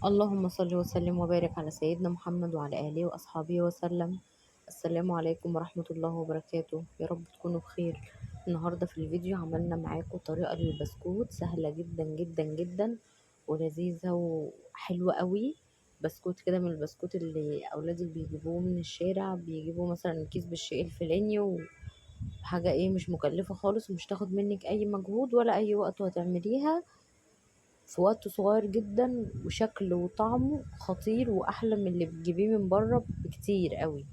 اللهم صل وسلم وبارك على سيدنا محمد وعلى آله وأصحابه وسلم. السلام عليكم ورحمة الله وبركاته. يا رب تكونوا بخير. النهاردة في الفيديو عملنا معاكم طريقة للبسكوت سهلة جدا جدا جدا ولذيذة وحلوة قوي. بسكوت كده من البسكوت اللي أولادي بيجيبوه من الشارع، بيجيبوا مثلا كيس بالشيء الفلاني وحاجة ايه مش مكلفة خالص ومش تاخد منك أي مجهود ولا أي وقت، وهتعمليها في وقت صغير جدا، وشكله وطعمه خطير واحلى من اللي بتجيبيه من بره بكتير قوي.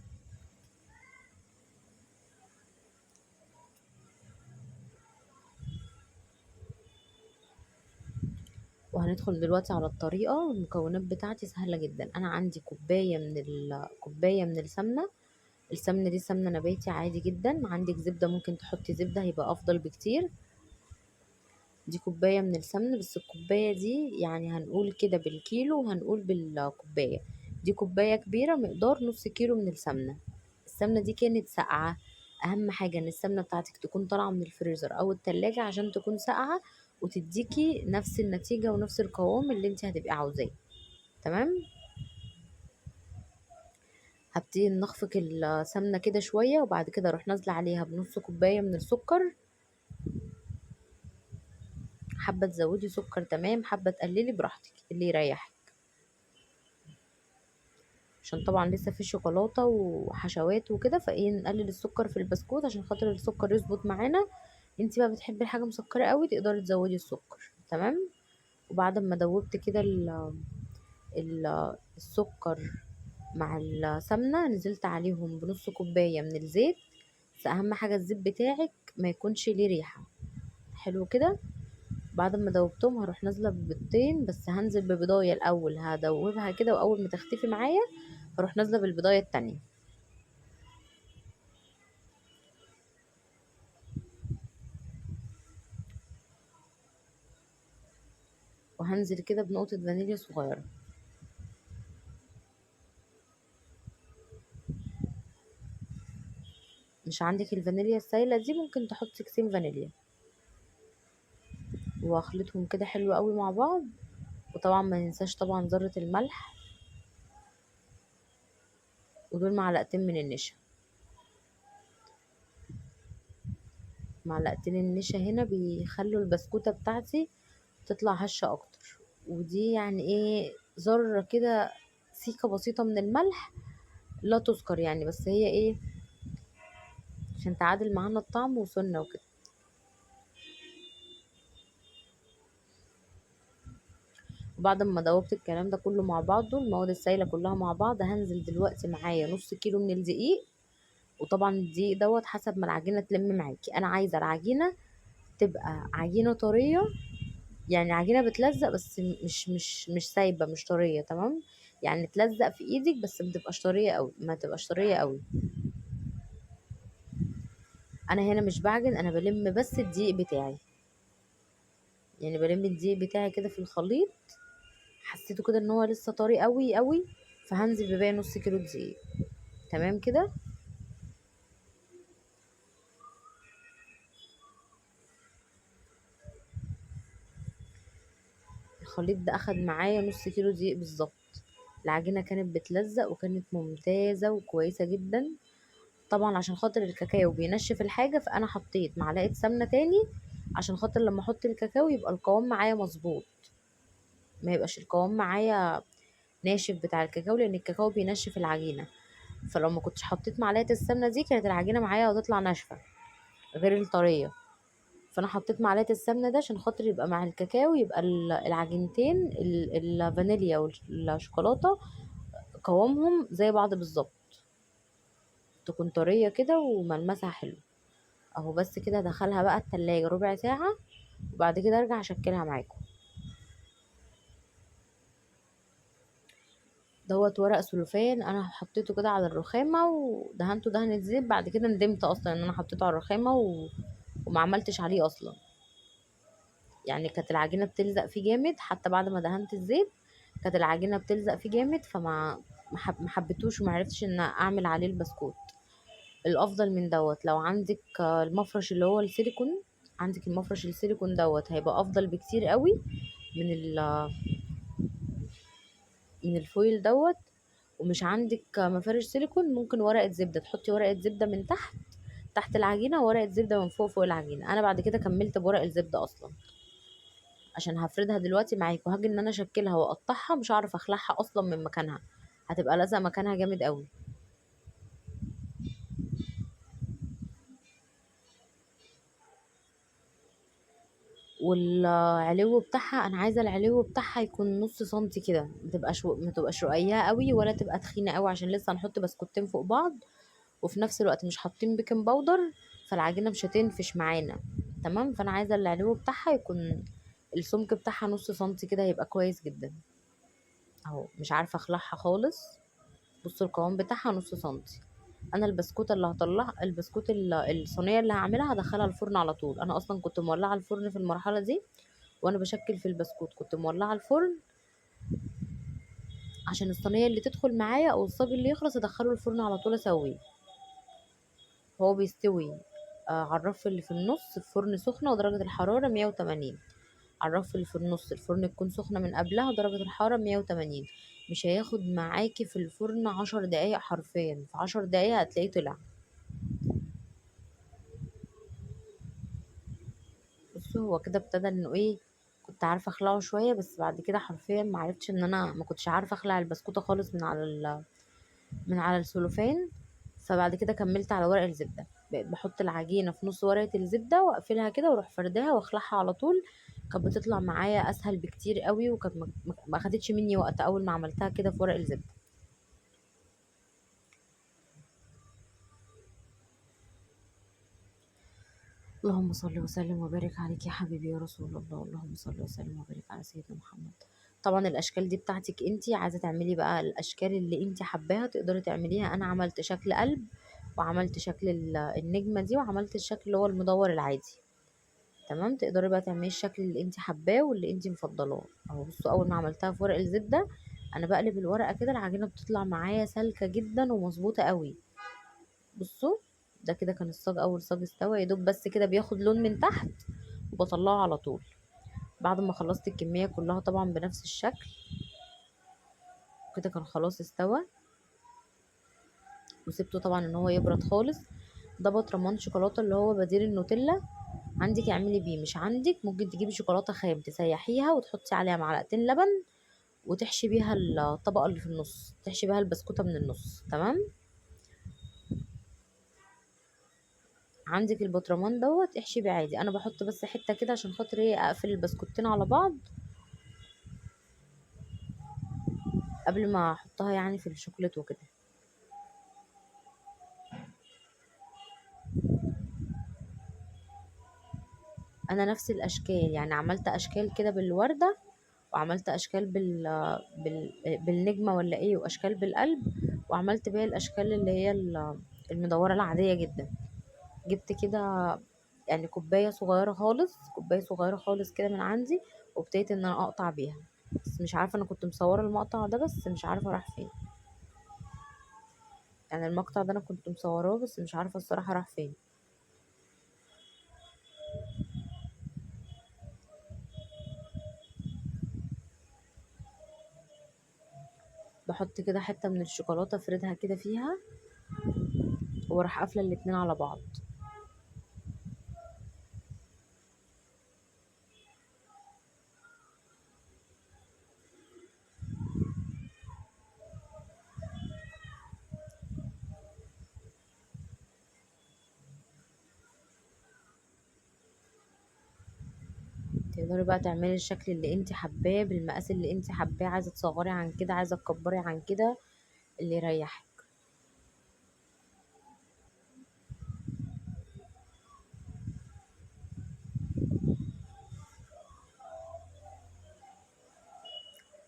وهندخل دلوقتي على الطريقة. المكونات بتاعتي سهلة جدا. انا عندي كوباية من السمنة. السمنة دي سمنه نباتي عادي جدا. عندك زبدة ممكن تحطي زبدة هيبقى افضل بكتير. دي كوباية من السمن، بس الكوباية دي يعني هنقول كده بالكيلو وهنقول بالكوبايه. دي كوباية كبيرة مقدار نص كيلو من السمنة. السمنة دي كانت ساقعه. اهم حاجة ان السمنة بتاعتك تكون طالعه من الفريزر او التلاجة عشان تكون ساقعه وتديكي نفس النتيجة ونفس القوام اللي انت هتبقي عاوزاه. تمام. هبتدي نخفق السمنة كده شوية، وبعد كده اروح نازله عليها بنص كوباية من السكر. حابة تزودي سكر تمام، حابة تقللي براحتك اللي يريحك، عشان طبعا لسه في شوكولاتة وحشوات وكده، فايه نقلل السكر في البسكوت عشان خاطر السكر يظبط معانا. انتي بقى بتحبي الحاجة مسكره قوي تقدري تزودي السكر. تمام. وبعد ما دوبت كده السكر مع السمنة، نزلت عليهم بنص كوباية من الزيت. بس اهم حاجة الزيت بتاعك ما يكونش ليه ريحه. حلو كده. بعد ما دوبتهم هروح نازله ببيضتين، بس هنزل ببيضايه الاول هدوبها كده، واول ما تختفي معايا هروح نازله بالبيضايه التانية. وهنزل كده بنقطة فانيليا صغيرة. مش عندك الفانيليا السايله دي ممكن تحطي كيسين فانيليا. واخلطهم كده حلو قوي مع بعض. وطبعا ما ننساش طبعا ذره الملح، ودول معلقتين من النشا. معلقتين النشا هنا بيخلوا البسكوته بتاعتي تطلع هشه اكتر. ودي يعني ايه ذره كده سيكه بسيطة من الملح لا تذكر يعني، بس هي ايه عشان تعادل معانا الطعم وسنة وكده. وبعد ما دوبت الكلام ده كله مع بعضه، المواد السايله كلها مع بعض، هنزل دلوقتي معايا نص كيلو من الدقيق. وطبعا الدقيق دوت حسب ما العجينة تلم معاكي. انا عايزه العجينة تبقى عجينه طرية، يعني عجينه بتلزق بس مش سايبه، مش طرية. تمام. يعني تلزق في ايدك بس ما تبقاش طرية قوي، ما تبقاش طرية قوي. انا هنا مش بعجن، انا بلم بس الدقيق بتاعي، يعني بلم الدقيق بتاعي كده في الخليط. حسيته كده ان هو لسه طري قوي قوي، فهنزل بباقي نص كيلو دقيق. تمام كده. الخليط ده اخد معايا نص كيلو دقيق بالظبط. العجينة كانت بتلزق وكانت ممتازة وكويسة جدا. طبعا عشان خاطر الكاكاو بينشف الحاجة، فانا حطيت معلقه سمنه تاني عشان خاطر لما احط الكاكاو يبقى القوام معايا مظبوط، ما يبقاش القوام معايا ناشف بتاع الكاكاو، لان الكاكاو بينشف العجينة. فلو ما كنتش حطيت معلقه السمنة دي كانت العجينة معايا هتطلع ناشفة غير الطريه. فانا حطيت معلقه السمنة ده عشان خاطر يبقى مع الكاكاو، يبقى العجينتين الفانيليا والشوكولاته قوامهم زي بعض بالظبط، تكون طرية كده وملمسها حلو. اهو بس كده. ادخلها بقى التلاجة ربع ساعة، وبعد كده ارجع اشكلها معاكم. دوت ورق سلوفان انا حطيته كده على الرخامه ودهنته دهنه زيت. بعد كده ندمت اصلا ان انا حطيته على الرخامه وما عملتش عليه اصلا، يعني كانت العجينة بتلزق فيه جامد. حتى بعد ما دهنت الزيت كانت العجينة بتلزق فيه جامد، فما ما حبيتوش وما عرفتش ان اعمل عليه البسكوت. الافضل من دوت لو عندك المفرش اللي هو السيليكون، عندك المفرش السيليكون دوت هيبقى افضل بكتير قوي من من ال foil دوت، ومش عندك مفارش سيليكون ممكن ورقة زبدة، تحطي ورقة زبدة من تحت تحت العجينة، وورقة زبدة من فوق فوق العجينة. انا بعد كده كملت بورق الزبدة اصلا عشان هفردها دلوقتي معاكم، وهاجي ان انا اشكلها واقطعها مش هعرف اخلعها اصلا من مكانها، هتبقى لازقه مكانها جامد قوي. والعلو بتاعها انا عايزه العلو بتاعها يكون نص سنتي كده، ما تبقاش رقيقه قوي ولا تبقى تخينة قوي، عشان لسه هنحط بسكوتين فوق بعض، وفي نفس الوقت مش حاطين baking powder فالعجينه مش هتنفش معانا. تمام، فانا عايزه العلو بتاعها يكون السمك بتاعها نص سنتي كده، هيبقى كويس جدا. اهو مش عارفه اخلعها خالص. بصوا القوام بتاعها نص سنتي. انا البسكوته اللي هطلع البسكوت الصينية اللي هعملها هدخلها الفرن على طول. انا اصلا كنت مولعه الفرن في المرحلة دي وانا بشكل في البسكوت، كنت مولعه الفرن عشان الصينية اللي تدخل معايا او الصاج اللي يخلص ادخله الفرن على طول اسويه. هو بيستوي على الرف اللي في النص، الفرن سخنة ودرجة الحرارة 180. على الرف اللي في النص، الفرن تكون سخنة من قبلها ودرجة الحرارة 180. مش هياخد معاكي في الفرن 10 دقايق حرفيا، في 10 دقايق هتلاقيه طلع. بصوا هو كده ابتدى انه ايه، كنت عارفه اخلعه شوية، بس بعد كده حرفيا ما عرفتش ان انا ما كنتش عارفه اخلع البسكوته خالص من على السلوفان. فبعد كده كملت على ورق الزبدة، بقيت بحط العجينة في نص ورقة الزبدة واقفلها كده واروح فرداها واخلعها على طول. كانت بتطلع معايا اسهل بكتير قوي، وكانت ما اخدتش مني وقت اول ما عملتها كده في ورق الزبدة. اللهم صل وسلم وبارك عليك يا حبيبي يا رسول الله، اللهم صل وسلم وبارك على سيدنا محمد. طبعا الاشكال دي بتاعتك انتي، عايزه تعملي بقى الاشكال اللي انتي حباها تقدري تعمليها. انا عملت شكل قلب، وعملت شكل النجمة دي، وعملت الشكل اللي هو المدور العادي. تمام، تقدري بقى تعملي الشكل اللي انتي حباه واللي انتي مفضلاه. اهو بصوا اول ما عملتها في ورق الزبدة انا بقلب الورقة كده، العجينة بتطلع معايا سالكة جدا ومظبوطه قوي. بصوا ده كده كان الصاج، اول صاج استوى يا دوب بس كده بياخد لون من تحت وبطلعه على طول. بعد ما خلصت الكمية كلها طبعا بنفس الشكل كده كان خلاص استوى، وسبته طبعا ان هو يبرد خالص. ده بطرمان شوكولاتة اللي هو بديل النوتيلا، عندك اعملي بيه، مش عندك ممكن تجيبي شوكولاتة خام تسيحيها وتحطي عليها معلقتين لبن وتحشي بيها الطبقة اللي في النص، تحشي بيها البسكوته من النص. تمام، عندك البطرمان دوت احشي بيه عادي. انا بحط بس حتة كده عشان خاطر ايه، اقفل البسكوتين على بعض قبل ما احطها في الشوكولاتة وكده. انا نفس الاشكال، عملت اشكال كده بالورده، وعملت اشكال بالنجمه ولا ايه، واشكال بالقلب، وعملت بيها الاشكال اللي هي المدوره العادية جدا. جبت كده كوباية صغيرة خالص، كوباية صغيرة خالص كده من عندي، وابتديت ان انا اقطع بيها. بس مش عارفه، انا كنت مصوره المقطع ده بس مش عارفه راح فين، المقطع ده انا كنت مصوراه بس مش عارفه الصراحة راح فين. بحط كده حتة من الشوكولاتة افردها كده فيها، واروح قافله الاتنين على بعض. تقدري بقى تعملي الشكل اللي انت حباه بالمقاس اللي انت حباه، عايزه تصغري عن كده، عايزه تكبري عن كده، اللي يريحك.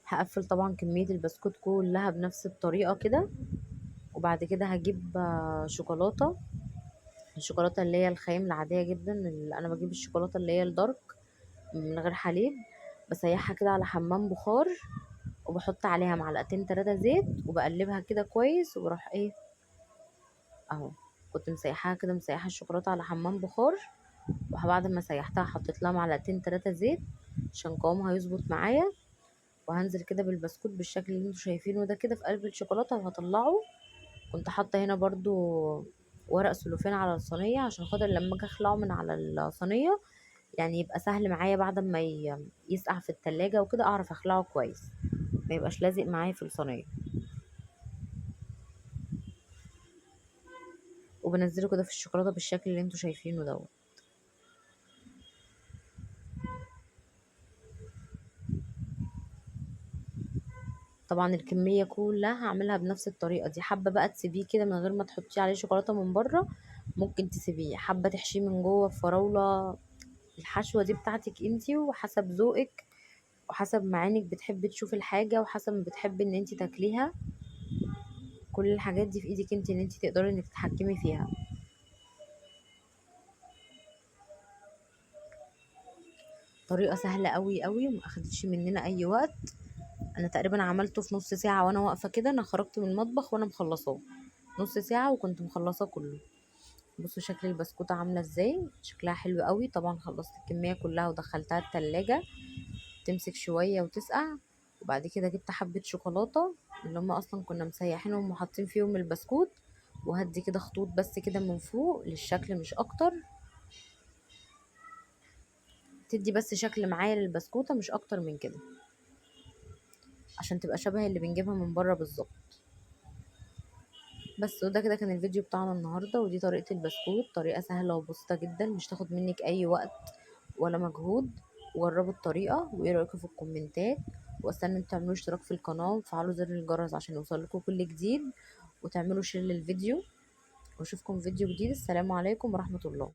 هقفل طبعا كمية البسكوت كلها بنفس الطريقة كده، وبعد كده هجيب شوكولاتة، الشوكولاتة اللي هي الخام العادية جدا، اللي انا بجيب الشوكولاتة اللي هي الدارك من غير حليب، بسيحها كده على حمام بخار، وبحط عليها معلقتين 3 زيت، وبقلبها كده كويس، وبروح ايه اهو كنت مسيحاها كده، مسيحه الشوكولاتة على حمام بخار، وبعد ما سيحتها حطيت لها معلقتين 3 زيت عشان قوامها يظبط معايا. وهنزل كده بالبسكوت بالشكل اللي انتوا شايفينه ده كده في قلب الشوكولاتة وهطلعه. كنت حاطه هنا برضو ورق سلوفين على الصينية عشان خاطر لما اجي اخلعه من على الصينية يعني يبقى سهل معايا بعد ما يسقع في التلاجة وكده، اعرف اخلعه كويس ما يبقاش لازق معايا في الصينية. وبنزله كده في الشوكولاتة بالشكل اللي انتوا شايفينه دوت. طبعا الكمية كلها هعملها بنفس الطريقة دي. حابة بقى تسيبيه كده من غير ما تحطيه عليه شوكولاتة من بره ممكن تسيبيه، حابة تحشيه من جوه فراوله، الحشوه دي بتاعتك انتي وحسب ذوقك وحسب ما عينك بتحب تشوف الحاجة وحسب ما بتحبي ان انتي تاكليها. كل الحاجات دي في ايدك انتي ان انتي تقدري انك تتحكمي فيها. طريقه سهلة قوي قوي وما اخدتش مننا اي وقت. انا تقريبا عملته في نص ساعة وانا واقفة كده، انا خرجت من المطبخ وانا مخلصاه نص ساعة وكنت مخلصاه كله. بصوا شكل البسكوته عامله ازاي، شكلها حلو قوي. طبعا خلصت الكمية كلها ودخلتها التلاجة تمسك شوية وتسقع. وبعد كده جبت حبه شوكولاتة اللي هم اصلا كنا مسيحينهم وحاطين فيهم البسكوت، وهدي كده خطوط بس كده من فوق للشكل مش اكتر، تدي بس شكل معايا للبسكوته مش اكتر من كده عشان تبقى شبه اللي بنجيبها من بره بالظبط. بس وده كده كان الفيديو بتاعنا النهارده، ودي طريقه البسكوت، طريقه سهلة وبسيطة جدا مش تاخد منك اي وقت ولا مجهود. وجربوا الطريقة وايه رايكم في الكومنتات، واستنى انتوا تعملوا اشتراك في القناة وتفعلوا زر الجرس عشان يوصلكم كل جديد، وتعملوا share للفيديو، واشوفكم في فيديو جديد. السلام عليكم ورحمة الله.